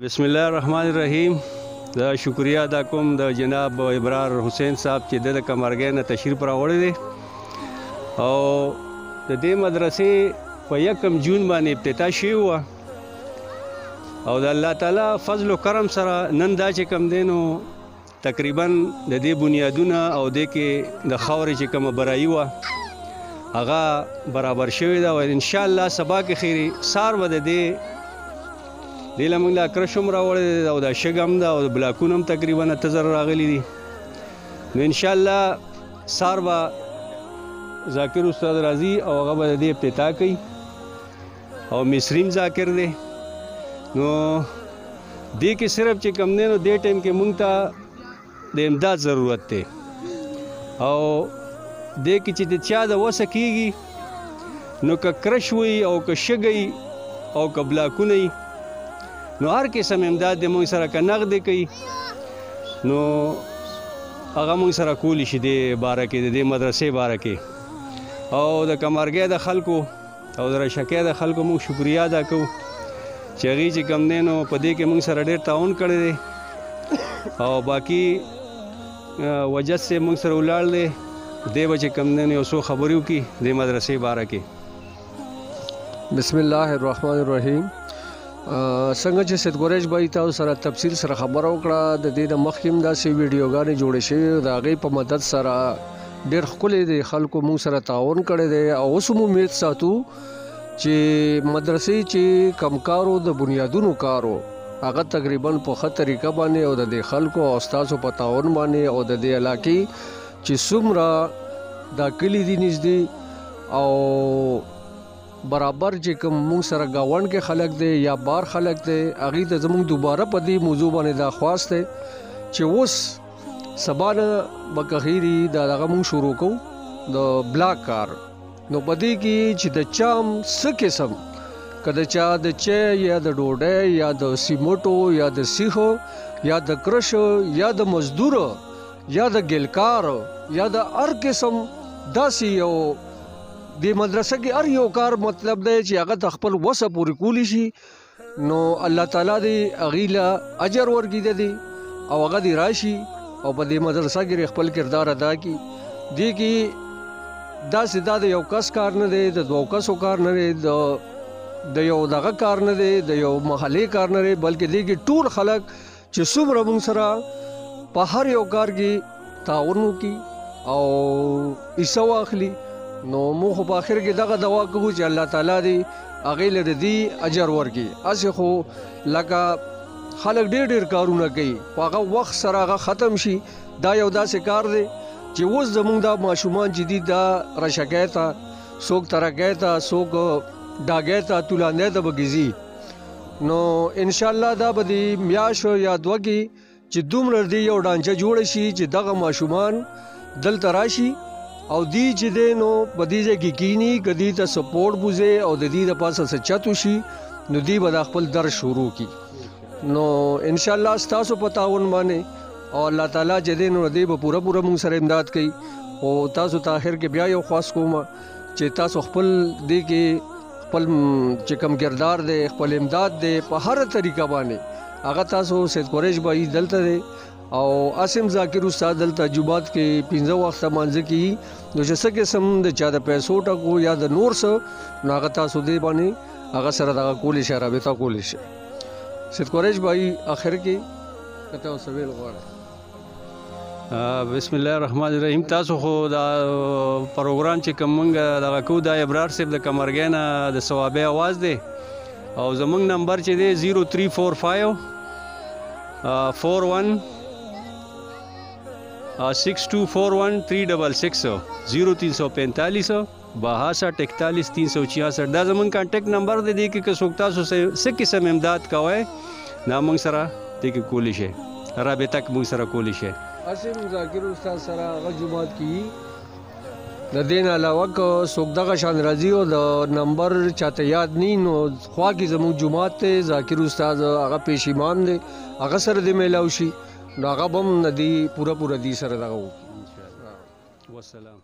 بسم الله الرحمن الرحیم. دا شکریا ادا کوم د جناب ابرار حسین صاحب چې د کمرګۍ نه تشریف راوړی دی او د دې مدرسې په 1 جون باندې افتتاح شوې وه او د الله تعالی فضل او کرم سره نن دا چې کم دی نو تقریبا د دې بنیادونه او دې کې د خاورې چې کومه برایي وه هغه برابر شوې ده او انشاءالله سبا کې خیري سار به د دې دې له موږ دا کرش هم راوړی دی او دا شګه هم ده او بلاکونه هم تقریبا 8000 راغلي دي. نو انشاءالله سار به ذاکر استاد راځي او هغه به د دې افتتاح کوي او مصریم ذاکر دی. نو دې کې صرف چې کم دی نو دې ټایم کې مونږ ته د امداد ضرورت دی او دې کې چې د چا د وسه کېږي نو که کرش وي او که شګه وي او که بلاکونه وي نو هر قسم امداد دی مونږ سره که نغدې کوي نو هغه مونږ سره کولی شي دې باره کې، د دې مدرسې باره کې. او د کمرګۍ د خلکو او د رشکۍ د خلکو مونږ شکریا ادا کوو چې هغوی چې کوم دی نو په دې کې مونږ سره ډېر تعاون کړی دی او باقي وجد صاحب مونږ سره ولاړ دی، دی به چې کوم دی نو یو څو خبرې وکړي دې مدرسې باره کې. بسم الله الرحمن الرحیم. څنګه چې سید قریش بھائی تاسو سره تفصیل سره خبره وکړه، د دې د مخکې هم داسې ویډیوګانې جوړې شوې، د هغې په مدد سره ډېر ښکلی دی خلکو موږ سره تعاون کړی دی او اوس هم امید ساتو چې مدرسې چې کم کارو د بنیادونو کارو هغه تقریبا په ښه طریقه باندې او د دې خلکو او ستاسو په تعاون باندې او د دې علاقې چې څومره دا کلي دي نږدې او برابر چې کوم موږ سره ګاونډ کې خلک دی یا بار خلک دی هغوی ته زموږ دوباره په دې موضوع باندې دا خواست دی چې اوس سبا نه به که خیري دا دغه موږ شروع کوو د بلاک کار. نو په دې کې چې د چا هم څه قسم که د چا د چای یا د ډوډۍ یا د سیمټو یا د سیخو یا د کرشو یا د مزدور یا د ګلکار یا د هر قسم داسې یو دې مدرسه کې هر یو کار مطلب دی چې هغه د خپل وسه پورې کولی شي نو الله تعالی دې هغوی له اجر ورکړي د دې او هغه دې راشي او په دې مدرسه کې خپل کردار ادا کړي. دې کې داسې دا د یو کس کار نه دی، د دوو کسو کار نه دی، د یو دغه کار نه دی، د یو محلې کار نه دی، بلکې دې کې ټول خلک چې څومره موږ سره په هر یو کار کې تعاون وکړي او حصه واخلي نو موږ خو په اخر کې دغه دعا کوو چې الله تعالی دې هغې له د دې اجر ورکړي. هسې خو لکه خلک ډېر ډېر کارونه کوي خو هغه وخت سره هغه ختم شي. دا یو داسې کار دی چې اوس زموږ دا ماشومان چې دي دا رشکۍ ته، څوک ترکۍ ته، څوک ډاګۍ ته، تولاندۍ ته به ګرځي. نو انشاءالله دا به د میاشت یا دوه کې چې دومره دې یو ډانچه جوړه شي چې دغه ماشومان دلته راشي او دی چې دی نو په دې ځای کې کینی، که دوی ته سپورټ بوځي او د دوی دپاسه څه چت وشي نو دوی به دا خپل درس شروع کړي. نو انشاءالله ستاسو په تعاون باندې او الله تعالی چې دی نو دی به پوره پوره موږ سره امداد کوي. خو تاسو ته اخر کې بیا یو خواست کوم چې تاسو خپل دې کې خپل چې کوم کردار دی، خپل امداد دی په هره طریقه باندې هغه تاسو سید قریش بھائی دلته دی او اسم ذاکر استاد دلته جومات کې 5 وخته مانځه کوي نو چې څه قسم د چا د پیسو ټکو یا د نور څه نو هغه تاسو دې باندې هغه سره دغه کولی شئ، رابطه کولی شئ. سید قریش بھائی اخر کې که تاسو ویل غواړئ. بسم الله الرحمن الرحیم. تاسو خو دا پروګرام چې کوم مونږ دغه کوو دا ابرار صاحب د کمرګۍ نه د ثوابۍ اواز دی او زمونږ نمبر چې دی 0345 41 6241 366 0345 62 41 366 دا زمونږ کانټیکټ نمبر دی. دې کې که څوک تاسو څه قسم امداد کوئ دا موږ سره دې کې کولی شئ، رابطه موږ سره کولی شئ. اسم ذاکر استاد سره هغه جومات کې د دې نه علاوه که څوک دغه شان راځي او د نمبر چاته یاد نی نو خوا کې زموږ جومات دی، ذاکر استاد هغه پیش امام دی، هغه سره دې میلاو شي نو هغه به هم د دې پوره پوره دې سره دغه وکړي. والسلام.